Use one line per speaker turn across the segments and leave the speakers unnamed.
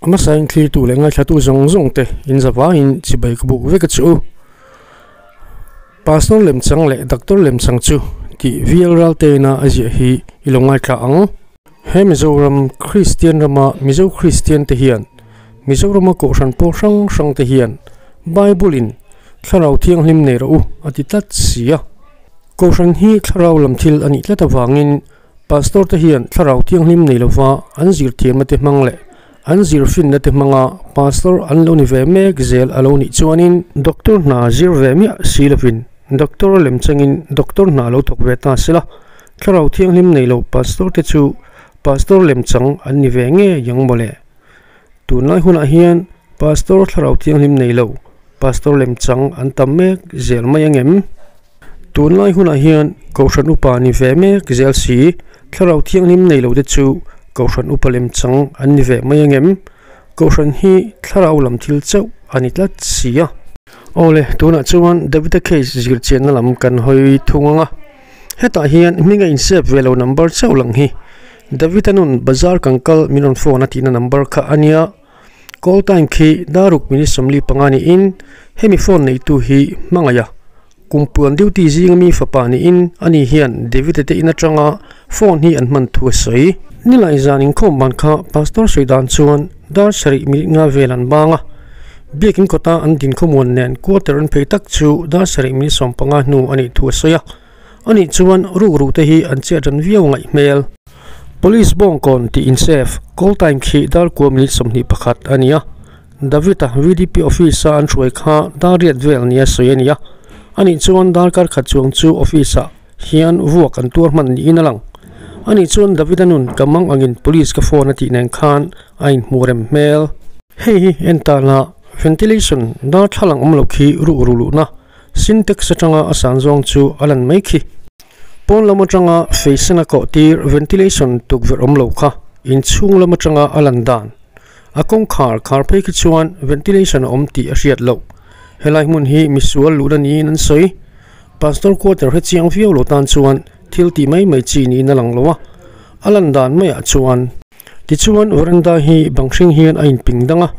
A hmasain thlirtu leh ngaithlatu zawng zawng te inzavaiin chibai ka buk vek a chu. Pastor lemchang leh Doctor lemchang chu tih vial ral tena a ziah hi i lo ngaithla ang. He Mizoram Kristian rama Mizo Kristian te hian Mizorama kohhran pawl hrang hrang te hian Bible in Thlarau Thianghlim nei rawh u a ti tlat si a. Kohhran hi Thlarau lam thil a nih tlat avangin Pastor te hian Thlarau Thianghlim nei lova an zirthiamna te hmang leh an zirfinna te hmanga Pastor an lo ni ve mek zel a lo nih chuanin Doctor hna zir ve miah si lovin Doctor lem changin Doctor hna lo thawk ve ta sela Thlarau Thianghlim nei lo Pastor te chu Pastor lem chang an ni ve ngei ang mawle. Tunlai hunah hian Pastor Thlarau Thianghlim nei lo Pastor lem chang an tam mek zel mai angem? Tunlai hunah hian Kohhran Upa ni ve mek zel si, Thlarau Thianghlim nei lo te chu Kohhran Upa lem chang an ni ve mai angem? Kohhran hi Thlarau lam thil chauh a ni tlat si a. Awle, tunah chuan Davida case zir chianna lam kan hawi thung ang a. Hetah hian hming a insep ve lo number chauh lang hi Davida nun bazar kan kal min rawn phone a tihna number kha a nia. Call time khi daruk minute 45 niin hemi phone neitu hi hmangaih a, kumpuan duty zinga mi fapa niin ani hian David-a te in atanga phone hi an hman thu a sawi. Nilai zan inkhawm ban kha Pastor sawi dan chuan dar sarih minute nga vel an bang a, biakin kawta an din khawmuan nen quarter an phei tak chu dar sarih minute 15 hnu a nih thu a sawi a, anih chuan rukru te hi an chet ran viau ngaih hmel. Police bawngkawn tih insave call time khi dar kua minute 21 a ni a, David-a VDP office a an hruai kha dar riat vel nia sawi a ni a, anih chuan darkar khat chuang chu office ah hian vuak an tuar hman niin a lang. Anih chuan David-a nun ka mang angin police ka phone a tih nen khan a inhmuh rem hmel. Hei hi en tana ventilation darthlalang awm lo khi ruh ru luhna Sintex atanga a san zawng chu a lan mai khi. Pawn lam atanga feisen a kawh tir ventilation tukverh awm lo kha inchhung lam atanga a lan dan. A kawngkhar khar phei khi chuan ventilation a awm tih a hriat loh. Helai hmun hi misual luhna niin an sawi. Pastor quarter he chiang viau lo tan chuan thil tih mai mai chi niin a lang lo a, a lan dan maiah chuan. Tichuan veranda hi bang hring hian a inping dang a,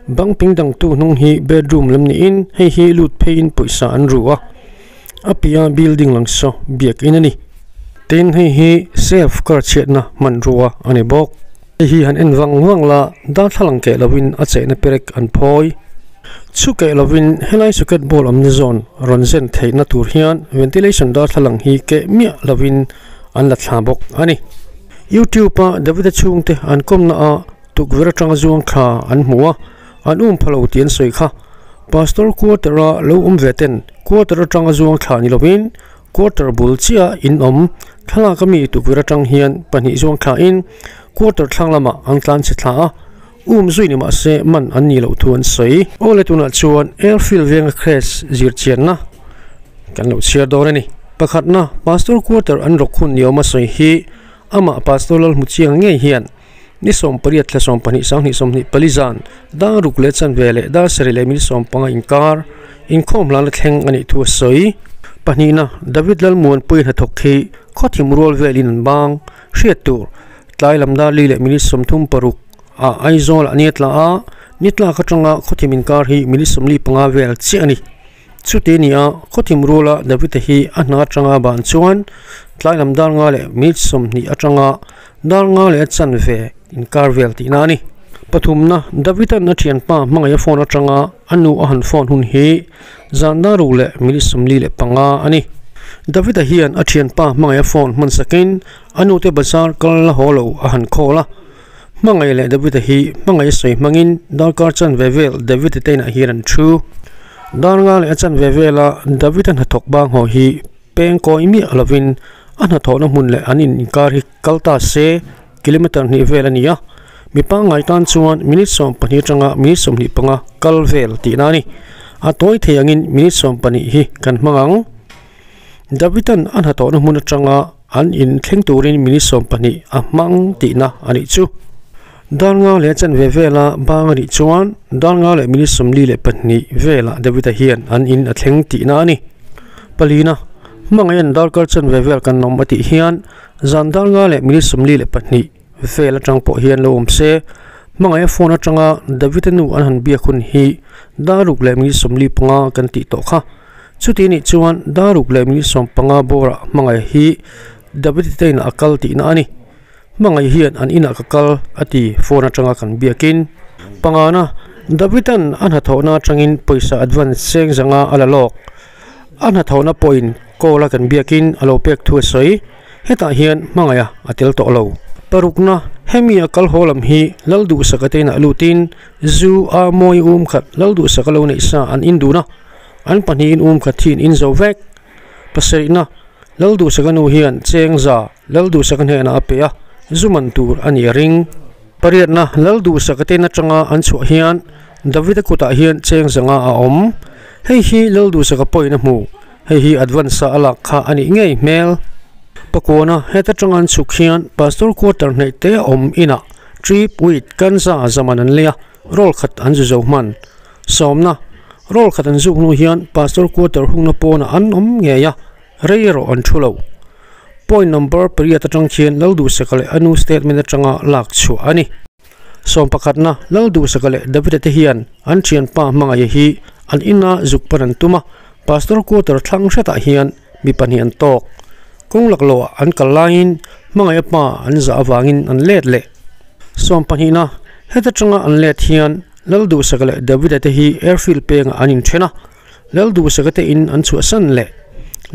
bang ping dangtu hnung hi bedroom lam niin hei hi lut pheiin pawisa an ru a, a piah building lang saw biakin a ni. Tin hei hi self car chhiatna hmanrua a ni bawk. Hei hi han en vang vang la darthlalang keh lovin a chehna perek an phawi. Chu keh lovin helai socket ball awmna zawn rawn zen theihna tur hian ventilation darthlalang hi keh miah lovin an la thla bawk a ni. Youtube a Davida chhungte an kawmna ah tukverh atanga zuang thla an hmu a, an um pha lo tih an sawi kha. Pastor quarter a lo awm ve ten quarter atanga zuang thla ni lovin quarter bul chiah in awm thlalak ami tukverh atang hian pahnih zuang thla in quarter thlang lamah an tlan chhe thla a, um zui ni mahse man an nih loh thu an sawi. Awle tunah chuan airfield venga crash zir chianna kan lo chhiar dawn a ni. Pakhatna Pastor quarter an rawk hun ni awm a sawi hi amah Pastor Lalhmu Chiang ngei hian ni 18 thla 12 sanghnih 24 zan dar ruk leh chanve leh dar sarih leh minute 15 inkar inkhawm hlana thleng a nih thu a sawi. Pahnihna David Lalmuanpui hnathawk hi khawthim rual velin an bang hriat tur tlai lam dar li leh minute 36 ah Aizawl ah ni a tla a, ni tlak atanga khawthim inkar hi minute 45 vel chiah a ni. Chuti ni a, khawthim rula David-a hi a hna atanga ban chuan tlai lam dar nga leh minute 20 atanga dar nga leh a chanve inkar vel tihna a ni. Pathumna, David-a'n a thianpa hmangaih a phone atanga a nu a han phone hun hi zan dar ruk leh minute 45 a ni. David-a hian a thianpa hmangaih a phone hman sakin a nute bazar kal la haw lo a han call a. Hmangaih leh David-a hi hmangaih a sawi hmangin darkar chanve vel David-a te inah hian an thu. Dar nga leh a chanve vela David-a hnathawk bang haw hi peng kawi miah lovin a hnathawhna hmun leh an in inkar hi kal ta se kilometre hnih vel a ni a. Mi pangngai tan chuan minute 12 atanga minute 25 kal vel tihna a ni. A tawi thei angin minute 12 hi kan hmang ang. David-a'n a hnathawhna hmun atanga an in thleng turin minute 12 a hmang tihna a nih chu. Dar nga leh a chanve vela bang a nih chuan dar nga leh minute 42 velah David-a hian an in a thleng tihna a ni. Palina, hmangaih an darkar chanve vel kan awm a tih hian zan dar nga leh minute 42 vel atang pawh hian lo awm se. Hmangaih phone atanga David-a nu an han biak hun hi dar ruk leh minute 45 kan tih tawh kha. Chuti nih chuan dar ruk leh minute 15 bawrah hmangaih hi David-a te inah a kal tihna a ni. Hmangaih hian an inah ka kal a ti phone atanga kan biakin. Pangana, David-a'n a hnathawhna atangin pawisa advance cheng zanga a la lawk. A hnathawhna pawhin call a kan biakin a lo pek thu a sawi. Hetah hian hmangaih a tel tawh lo. Parukna, Hemi a kal haw lam hi Lalduhsaka te inah lutin zu a mawi um khat Lalduhsaka lo neih sa an in dun a, an pahnihin um khat hi an in zo vek. Pasarihna, Lalduhsaka nu hian cheng za Lalduhsaka hnenah a pe a, zu man tur a ni a ring. Pariatna, Lalduhsaka te in atanga an chhuah hian Davida kutah hian cheng zanga a awm. Hei hi Lalduhsaka pawhin a hmu. Hei hi advance a lak kha a nih ngei hmel. Pakuana, heta tanga an chhuk hian Pastor quarter hnaih te a awm inah trip with kanza zaman an lei a, roll khat an zu zo hman. Sawmna, roll khat an zuk hnu hian Pastor quarter hungna pawnah an awm ngei a, rei erawh an thu lo. Point number pariat atang khian Lalduhsaka leh a nu statement atanga lak chhuah a ni. Sawm pakhatna, Lalduhsaka leh Davida te hian an thianpa hmangaih hi an ina zuk pan an tum a, Pastor quarter thlang hretah hian mi pahnih an tawk. Kawng laklawhah an kal laiin hmangaih a pa an zah avangin an let leh. Sawm pahnihna, heta tanga an let hian Lalduhsaka leh Davida te hi airfield pengah an inthen a, Lalduhsaka te in an chhuahsan leh.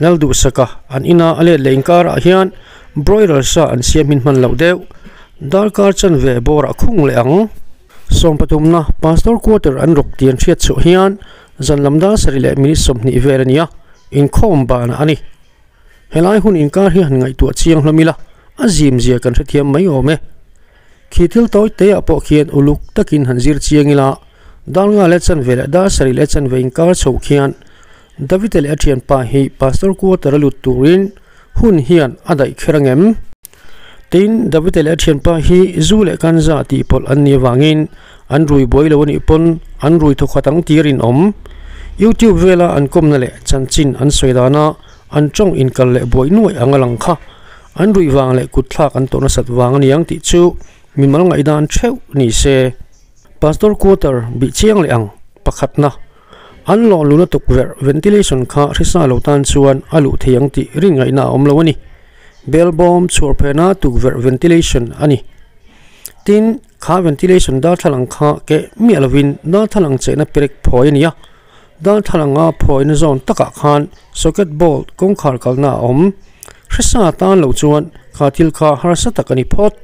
Lalduhsaka an ina a let leh inkarah hian broiler sa an siam hin hman loh deuh. Darkar chanve bawrah khung leh ang. Sawmpathumna, Pastor quarter an rawk tih an hriat chhuah hian zan lam dar sarih leh minute 20 vel a ni a, inkhawm banah a ni. Helai hun inkar hi han ngaihtuah chiang hlawm ila, a zim zia kan hrethiam mai awm e. Khi thil tawi te ah pawh khian uluk takin han zir chiang ila, dar nga leh chanve leh dar sarih leh chanve inkar chho khian Davida leh a thianpa hi Pastor quarter a lut turin hun hian a daih kher angem? Tin, Davida leh a thianpa hi zu leh kanza tih pawlh an nih avangin an rui buai lo anih pawn an rui thawkhat ang tir inawm. YouTube vela an kawmna leh chanchin an sawi dana an tawng inkal leh buai nuaih ang a lang kha. An ruih vang leh kut thlak an tawh nasat vang a niang tih chu mimal ngaihdan theuh ni se. Pastor quarter bih chiang leh ang pakhatna an lawng luna tukverh ventilation kha hrisa lo tan chuan a luh thei ang tih rin ngaihna a awm lo a ni. Bel bawm chhuar phena tukverh ventilation a ni. Tin, kha ventilation darthlalang kha keh miah lovin darthlalang chehna perek phawi a ni a. Darthlalanga phawina zawn takah khan socket bolt kawngkhar kalna a awm. Hresa tan lo chuan kha thil kha harsa tak a ni phawt.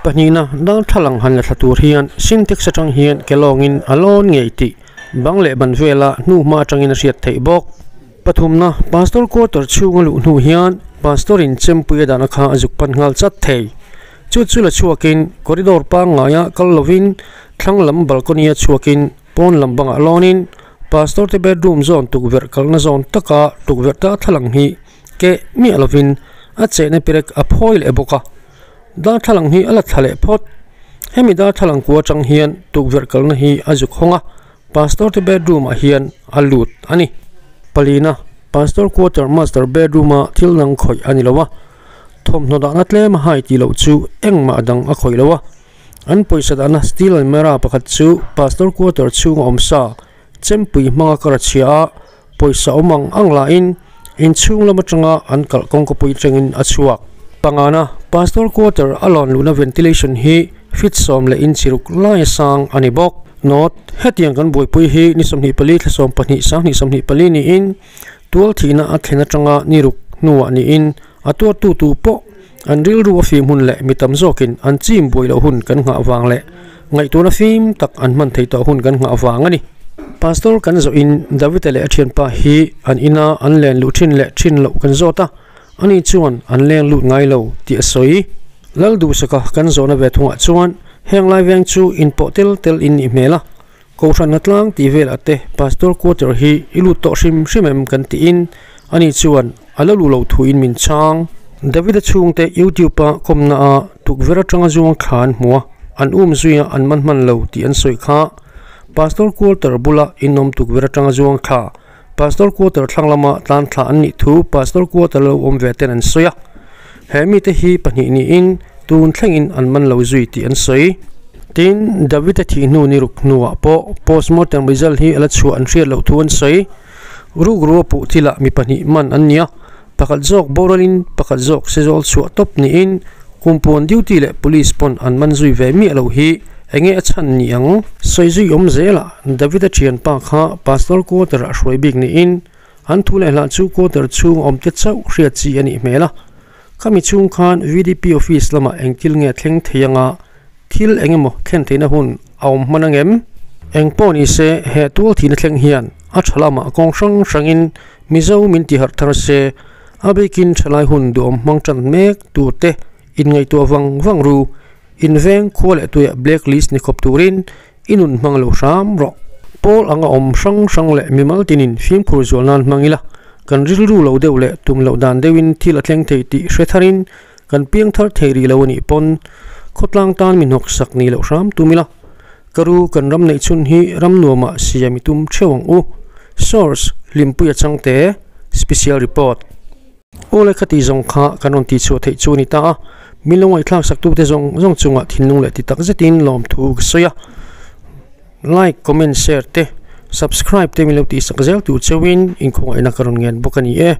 Pahnihna, darthlalang han la thla tur hian syntax atang hian ke lawngin a lawn ngei tih bang leh ban vela hnuhma atangin a hriat theih bawk. Pathumna, Pastor quarter chhunga luh hnu hian Pastor in chempui a dahna kha a zuk pan nghal chat thei. Chu chu la chhuakin corridor pangngaia kal lovin thlang lam balcony a chhuakin Pawn lam bangah lawnin Pastor te bedroom zawn tukverh kalna zawn taka tukverh ta thlalang hi keh miah lovin a chehna perek a phawi leh bawk a, darthlalang hi a la thla leh phawt. Hemi darthlalang kua atang hian tukverh kalna hi a zuk hawng a, Pastor te bedroom ah hian a lut a ni. Palina, Pastor quarter master bedroom a thil dang khawih a ni lo a, thawmhnaw dahna tlem a hai tih loh chu engmah dang a khawih lo a. An pawisa dahna steel almirah pakhat chu pastor quarter chhunga awm sa chempui hmanga kar a chhia a, pawisa awm ang ang lahin inchhung lam atanga an kalh kawngkawpui tangin a chhuak. Pangana, pastor quarter a lawn luhna ventilation hi feet 10 leh inch ruk laia sang a ni bawk. Note, Hetiang kan buaipui hi ni 24 thla 12 2024 niin tual thihna a thlen atanga ni ruk hnuah niin A tuartu tu pawh an rilru a fim hun leh mi tam zawkin an chim buai loh hun kan nghah vang leh ngaihtuahna fim tak an hman thei tawh hun kan nghah vang a ni. Pastor kan zawhin Davida leh a thianpa hi an ina an len luh thin leh thin loh kan zawt a, ani chuan an leng lut ngai lo tih a sawi. Lalduhsaka kan zawhna ve thungah chuan heng lai veng chu inpawh tel tel in nih hmel a, Kohhran tlang tih velah te Pastor quarter hi i lut tawh hrim hrim em kan tiin ani chuan a la luh loh thuin min chhang. Davida chhungte YouTube a kawmna a tukverh atanga zuang thla an hmu a, an um zui a an man hman lo tih an sawi kha. Pastor quarter bula inawm tukverh atanga zuang thla Pastor quarter thlang lama tlan thla an nih thu Pastor quarter lo awm ve ten an sawi a. He mite hi pahnih niin tun thlengin an man lo zui tih an sawi. Tin, David-a thih hnu ni ruk hnuah pawh postmortem result hi a la chhuah an hriat loh thu an sawi. Rukru a puh thilah mi pahnih man an ni a, pakhat zawk boralin pakhat zawk sezawl chhuah tawp niin kumpuan duty leh police pawn an man zui ve miah loh hi enge a chhan ni ang? Sawi zui awm zelah David-a thianpa kha pastor quarter ah hruai bik niin an thu leh hlah chu quarter chhung awm te chauh hriat chi a nih hmel a. Khami chhung khan VDP office lamah engthil nge thleng thei anga thil eng emaw thlen theihna hun a awm hman angem? Eng pawh ni se he tual thihna thleng hian a tha lamah kawng hrang hrangin Mizo min ti harh thar se, a bikin thalai hun duhawm hmang tan mek tur te inngaihtuah vang vang ru, inveng khua leh tuiah black list ni khawp turin i nun hmang lo hram rawh. Pawl anga awm hrang hrang leh mimal tinin fimkhur zual nan hmang ila, kan rilru lo deuh leh tum loh dan deuhin thil a thleng thei tih hre tharin kan piang thar thei rih lo a nih pawn khawtlang tan mi hnawk sak ni loh hram tum ila, ka ru kan ram neih chhun hi ram nuamah siam i tum theuh ang u. Source, Hlimpuia Changte, Special Report. Aw le khati zawng kha kan rawn tihchhuah theih chu a ni ta a, min lo ngaihthlak saktute zawng zawng chungah thinlung leh ti tak zetin lawmthu ka sawi a. Like, comment, share te, subscribe te min lo tihsak zel tur cheuhin inkhawngaihna ka rawn ngen bawk a ni e.